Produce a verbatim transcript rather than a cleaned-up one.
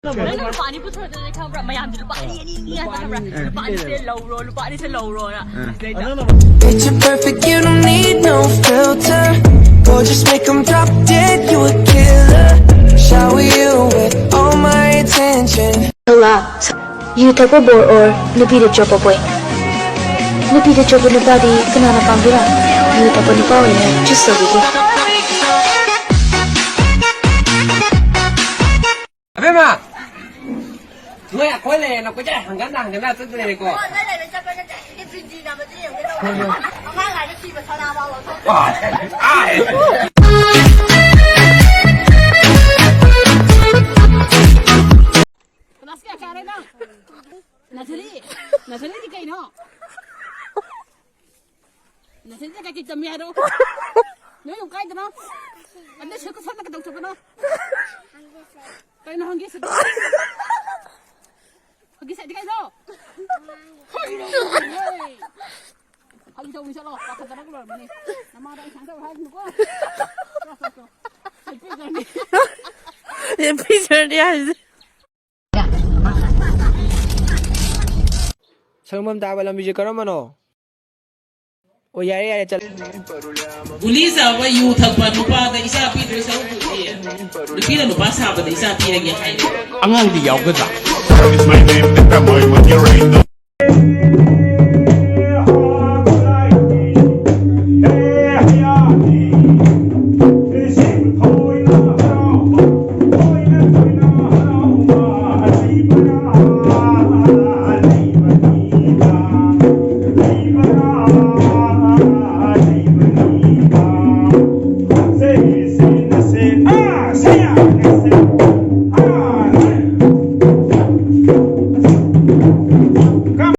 ꯅꯪꯅ ꯂꯨꯄꯥ ꯑꯅꯤ ꯄꯨꯊꯣꯔꯛꯇꯣꯏꯅꯦ ꯈꯪꯕ꯭ꯔꯥ? ꯃꯌꯥꯝꯗꯤ ꯂꯨꯄꯥ ꯑꯅꯤ, ꯑꯅꯤ, ꯑꯅꯤ ꯉꯥꯛꯇ ꯈꯪꯕ꯭ꯔꯥ? ꯂꯨꯄꯥ ꯑꯅꯤꯁꯦ ꯂꯧꯔꯣ, ꯂꯨꯄꯥ ꯑꯅꯤꯁꯦ ꯂꯧꯔꯣꯅ꯫ ꯑꯗꯩꯗ Picture perfect, you don't need no filter. Go just make 'em drop dead, you a killer. Shower you with all my attention. Lola, ꯌꯨ ꯊꯛꯄ bore or ꯅꯨꯄꯤꯗ ꯆꯣꯞꯄ boy? ꯅꯨꯄꯤꯗ ꯆꯣꯞꯄ ꯅꯨꯄꯥꯗꯤ ꯀꯅꯥꯅ ꯄꯥꯝꯒꯦꯔꯥ? ꯌꯨ ꯊꯛꯄ ꯅꯨꯄꯥ ꯑꯣꯏꯅ choose ꯇꯧꯕꯤꯒꯦ꯫ ꯑꯕꯦꯝꯃ! ꯅꯣꯏ ꯑꯩꯈꯣꯏ ꯂꯩꯔꯦꯅ ꯀꯣꯏꯆꯠ ꯍꯪꯒꯠꯅ ꯍꯪꯒꯠꯅ ꯆꯠꯇ꯭ꯔꯦꯀꯣ꯫ ꯑꯉꯥꯡ ꯂꯥꯏꯔꯤꯛ ꯁꯤꯕ ꯁꯅꯥ ꯐꯥꯎ ꯂꯧꯊꯣꯛ꯫ ꯀ꯭ꯂꯥꯁ ꯀꯌꯥ ꯀꯥꯔꯦ ꯅꯪ? ꯅꯁꯔꯤ? ꯅꯁꯔꯤꯗꯤ ꯀꯩꯅꯣ? ꯅꯁꯔꯤꯗ ꯀꯩꯀꯩ ꯇꯝꯃꯤ ꯍꯥꯏꯔꯣ? ꯅꯣꯏ ꯌꯨꯝ ꯀꯥꯏꯗꯅꯣ? ꯑꯗꯨ ꯁꯤ ꯀꯨꯁꯟꯅ ꯀꯩꯗꯧ ꯆꯠꯄꯅꯣ? ꯀꯩꯅꯣ ꯍꯪꯒꯦ ꯁꯤꯗ? ꯍꯪꯒꯦ ꯁꯤꯗꯤ ꯀꯩꯅꯣ? ꯍꯪꯒꯦ ꯇꯧꯕꯅꯤ ꯆꯠꯂꯣ꯫ ꯄꯥꯈꯠꯇꯅ ꯂꯣꯏꯔꯝꯃꯅꯤ꯫ ꯅꯃꯥꯗ ꯑꯩ ꯁꯨꯃꯥꯏꯅ ꯇꯧꯔꯦ ꯍꯥꯏꯒꯅꯨꯀꯣ꯫ ꯆꯠꯂꯣ, ꯆꯠꯂꯣ, ꯆꯠꯂꯣ꯫ Happy journey. ꯍꯦꯄꯤ ꯖꯔꯅꯤ ꯍꯥꯏꯁꯦ꯫ ꯁꯪꯕꯝ ꯇꯥꯕ ꯂꯝꯕꯤꯁꯦ ꯀꯔꯝꯕꯅꯣ? ꯑꯣ, ꯌꯥꯔꯦ, ꯌꯥꯔꯦ, ꯆꯠꯂꯦ꯫ ꯒꯨꯂꯤ ꯆꯥꯕ, ꯌꯨ ꯊꯛꯄ ꯅꯨꯄꯥꯗ ꯏꯆꯥ ꯄꯤꯗꯣꯏ ꯁꯔꯨꯛꯄꯨꯗꯤ ꯅꯨꯄꯤꯅ ꯅꯨꯄꯥ ꯁꯥꯕꯗ ꯏꯆꯥ ꯄꯤꯔꯒꯦ ꯍꯥꯏꯅꯤ꯫ ꯑꯉꯥꯡꯗꯤ ꯌꯥꯎꯒꯗ꯭ꯔꯥ? It's my name, the boy with your ring.